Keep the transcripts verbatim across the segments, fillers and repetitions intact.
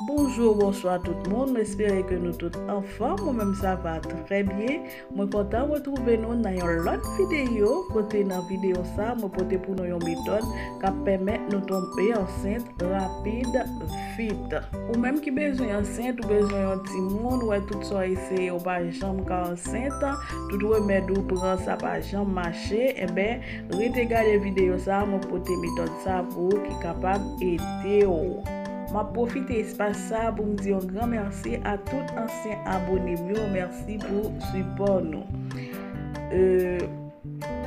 Bonjou, bonswa tout moun, m espere ke nou tout anfòm, mwen menm sa va trè byen. Mwen kontan retwouve nou nan yon lòt videyo, kote nan videyo sa, mwen pote pou nou yon metòd k ap pèmèt nou tonbe ansent rapid, vit. Ou menm ki bezwen ansent, ou bezwen yon timoun, ou wè tout sa w eseye, ou pa janm ka ansent, tout remèd ou pran, sa pa janm mache, enben, rete gade videyo sa, mwen pote metòd sa pou ou ki kapab ede w. M ap pwofite espas sa pou m di yon gran mèsi a tout ansyen abone m yo. Mèsi pou sipò nou. E,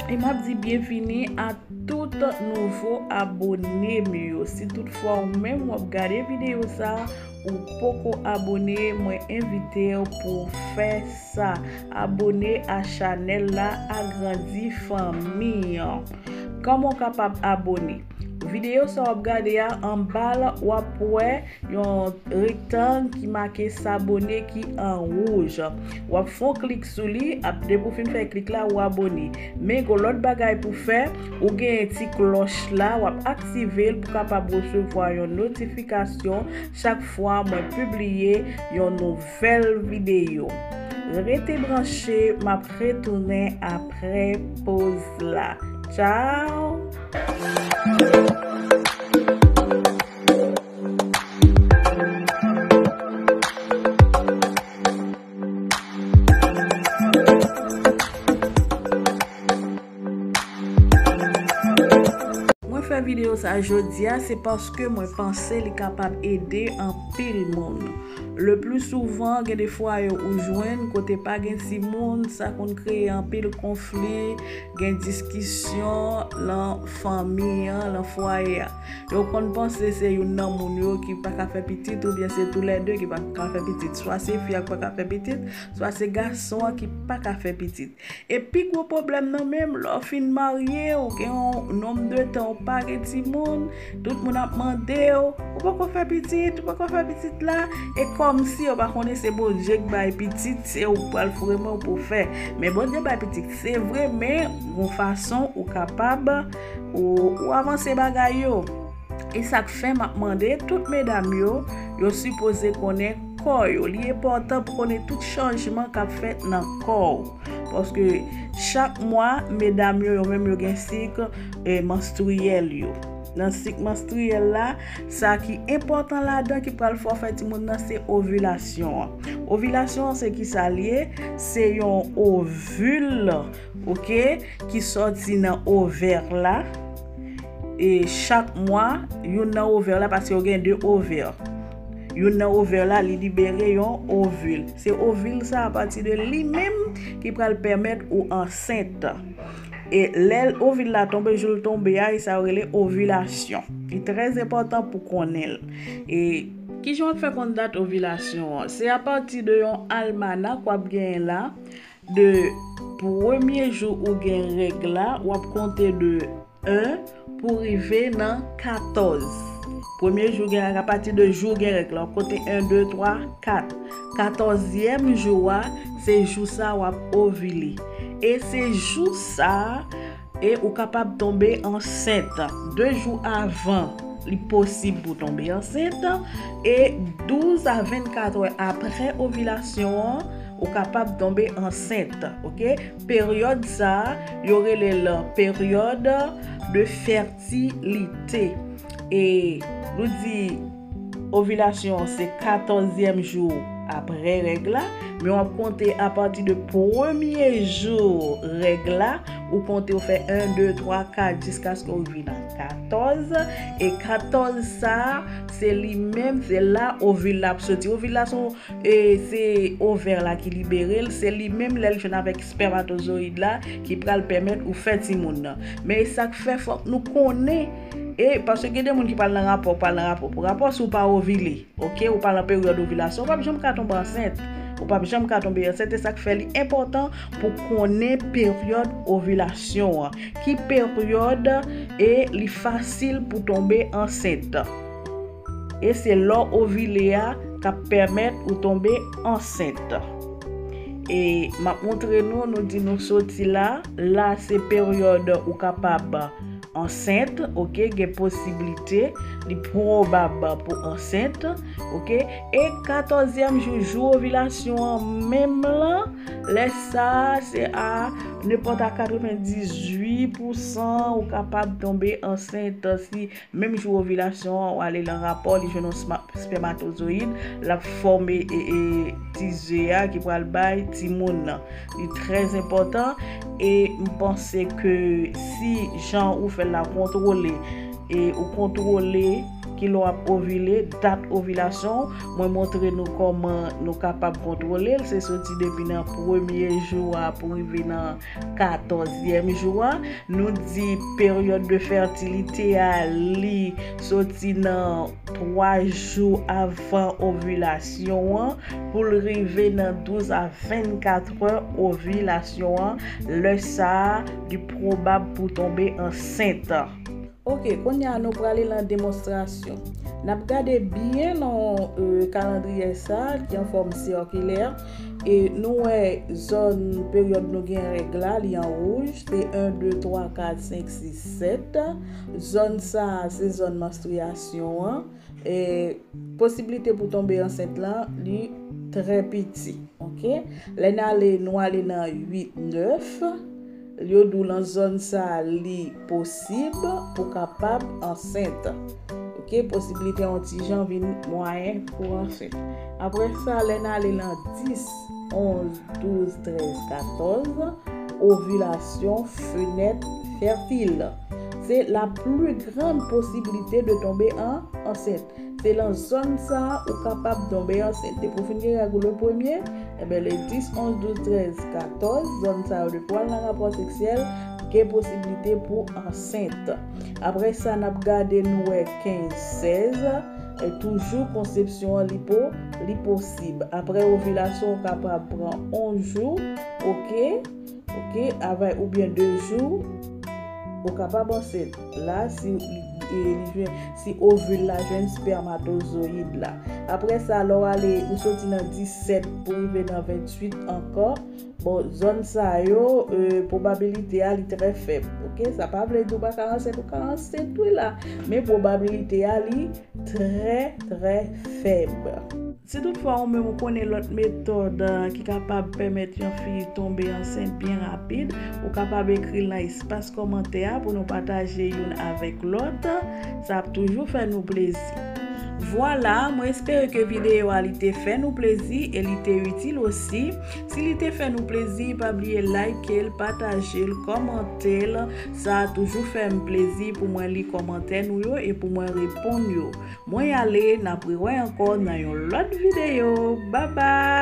e m ap di byenvini a tout nouvo abone m yo. Si toutfwa ou menm w ap gade videyo sa, ou poko abone, mwen envite w pou w fè sa. Abone a chanèl la, agrandi fanmi an. Kòman w kapab abone? Videyo sa w ap gade a, anba l, w ap wè yon rektang ki make s'abonner ki an wouj. W ap fè yon klik sou li, ap, depi w fin fè klik la, ou abone. Men gon lòt bagay pou fè, ou genyen ti klòch la, w ap aktive l pou kapab resevwa yon notifikasyon chak fwa mwen pibliye yon nouvèl videyo. Rete branche, m ap retounen apre poz la. Tchao! Mwen fè videyo sa jodi a, se paske mwen panse li kapab ede anpil moun. Le plus souvent, gen de fwaye ou jwenn kote pa gen timoun, sa konn kreye anpil konfli, gen diskisyon lan fanmi an, lan fwaye a. Yo konn panse se youn nan moun yo ki pa ka fè pitit, oubyen se toulède ki pa ka fè pitit. Swa se fi a ki pa ka fè pitit, swa se gason an ki pa ka fè pitit. E pi gwo pwoblèm nan menm, lè w fin marye, ou gen yon nonb de tan ou pa gen timoun, tout moun ap mande w, ou poko fè pitit, ou poko fè pitit la, e kòmsi yo pa konnen se Bondye k bay pitit, se ou k pral foure men w pou w fè. Men Bondye bay pitit, se vre, men gon fason ou kapab, ou, ou avanse bagay yo. E sa k fè m ap mande tout medam yo, yo sipoze konnen kò yo. Li enpòtan pou konnen tout chanjman k ap fèt nan kò w. Paske chak mwa, medam yo, yo menm yo gen sik, e, manstriyèl yo. Nan sik manstriyèl la, sa ki enpòtan ladan ki pral fè w fè timoun nan, se ovilasyon an. Ovilasyon an, se kisa l ye? Se yon ovil, oke, ki sòti nan ovè la. E chak mwa, youn nan ovè la, paske yo gen de ovè. Youn nan ovè la, li libere yon ovil. Se ovil sa, apati de li menm, ki pral pèmèt ou ansent. E lè ovil la tonbe, jou l tonbe a, e sa yo rele ovilasyon. Li trè enpòtan pou konnen l. E kijan w ap fè konn dat ovilasyon an? Se apati de yon almanak w ap genyen la, de premye jou ou gen règ la, w ap konte de en pou rive nan katòz. Premye jou gen, apati de jou gen règ la, w ap konte en, de, twa, kat. Katòzyèm jou a, se jou sa w ap ovile. E se jou sa, e ou kapab tonbe ansent. De jou avan, li posib pou tonbe ansent. E douz a vennkat è apre ovilasyon an, ou kapab tonbe ansent, oke? Peryòd sa a, yo rele l peryòd de fètilite. E nou di ovilasyon an se katòzyèm jou apre règ la, men w ap konte apati de premye jou règ la, ou konte w fè en, de, twa, kat, jiskaske w rive nan katòz. E katòz sa a, se li menm, se la ovil la ap soti. Ovil la se yon E se ovè la ki libere l, se li menm lè l jwenn avèk spèmatozoyid la ki pral pèmèt ou fè timoun nan. Men e sa k fè fòk nou konnen, e paske gen de moun ki pral nan rapò, pral nan rapò pou rapò si w pa ovile, oke, ou pa nan peryòd ovilasyon, ou p ap janm ka tonbe ansent. Ou p ap janm ka tonbe ansent, e sa k fè li enpòtan pou konnen peryòd ovilasyon an. Ki peryòd e li fasil pou tonbe ansent. E se lè w ovile a k ap pèmèt ou tonbe ansent. E m ap montre nou, nou di nou soti la. La, se peryòd ou kapab ansent, oke, gen posiblite, li pwobab pou ansent, oke. E katòzyèm jou, jou ovilasyon an menm lan, lè sa a, se a nenpòt a katrevendizuit pousan ou kapab tonbe ansent si menm jou ovilasyon an, ou ale nan rapò, li jwenn yon sma- spèmatozoyid, l ap fòme e, e, ti ze a ki pral bay timoun nan. Li trè enpòtan e m panse ke si jan ou fè l la kontwole e ou kontwole kilè w ap ovile, dat ovilasyon, mwen montre nou kòman nou kapab kontwole l. Se soti depi nan premye jou a pou rive nan katòzyèm jou a. Nou di peryòd de fètilite a, li soti nan twa jou avan ovilasyon an pou l rive nan douz a vennkat è ovilasyon an. Lè sa a, li pwobab pou tonbe ansent. Oke, kounye a nou prale nan demonstrasyon. N ap gade byen nan, e, kalandriye sa a ki an fòm sèkilè. E nou wè zòn peryòd nou gen règ la, li an wouj, se en, de, twa, kat, senk, sis, sèt. Zòn sa a, se zòn manstriyasyon an. E posiblite pou tonbe ansent lan, li trè piti. Oke? Lè n ale, nou ale nan uit, nèf. Yo di w nan zòn sa a, li posib pou kapab ansent. Oke? Posiblite yon ti jan vin mwayen pou ansent. Apre sa, lè n ale nan dis, onz, douz, trèz, katòz, ovilasyon, fenèt fètil. Se la pli grann posiblite de tonbe an ansent. Se nan zòn sa a ou kapab tonbe ansent. Depi w fin gen règ ou le premye, enben, le dis, onz, douz, trèz, katòz, zòn sa yo, depi w al nan rapò seksyèl, gen posiblite pou ansent. Apre sa, n ap gade, nou wè kenz, sèz, e toujou konsepsyon an li po, li posib. Apre ovilasyon, ou kapab pran onz jou, oke, oke, avè oubyen de jou, ou kapab ansent. La, si li, e, li jwenn, si ovil la jwenn spèmatozoyid la. Apre sa, lè w ale, ou soti nan disèt pou rive nan venntuit ankò, bon, zòn sa yo, e, pwobabilite a li trè fèb. Oke, sa pa vle di w pa ka ansent, ou ka ansent wi la, men pwobabilite a li trè, trè fèb. Si toutfwa ou menm ou konnen lòt metòd, e, ki kapab pèmèt yon fi tonbe ansent byen rapid, ou kapab ekri l nan espas kòmantè a pou nou pataje youn avèk lòt. Sa ap toujou fè nou plezi. Vwala, mwen espere ke videyo a li te fè nou plezi e li te itil osi. Si li te fè nou plezi, pa bliye like l, pataje l, kòmante l. Sa toujou fè m plezi pou mwen li kòmantè nou yo e pou mwen reponn yo. Mwen ale, n ap rewè ankò nan yon lòt videyo. Babay!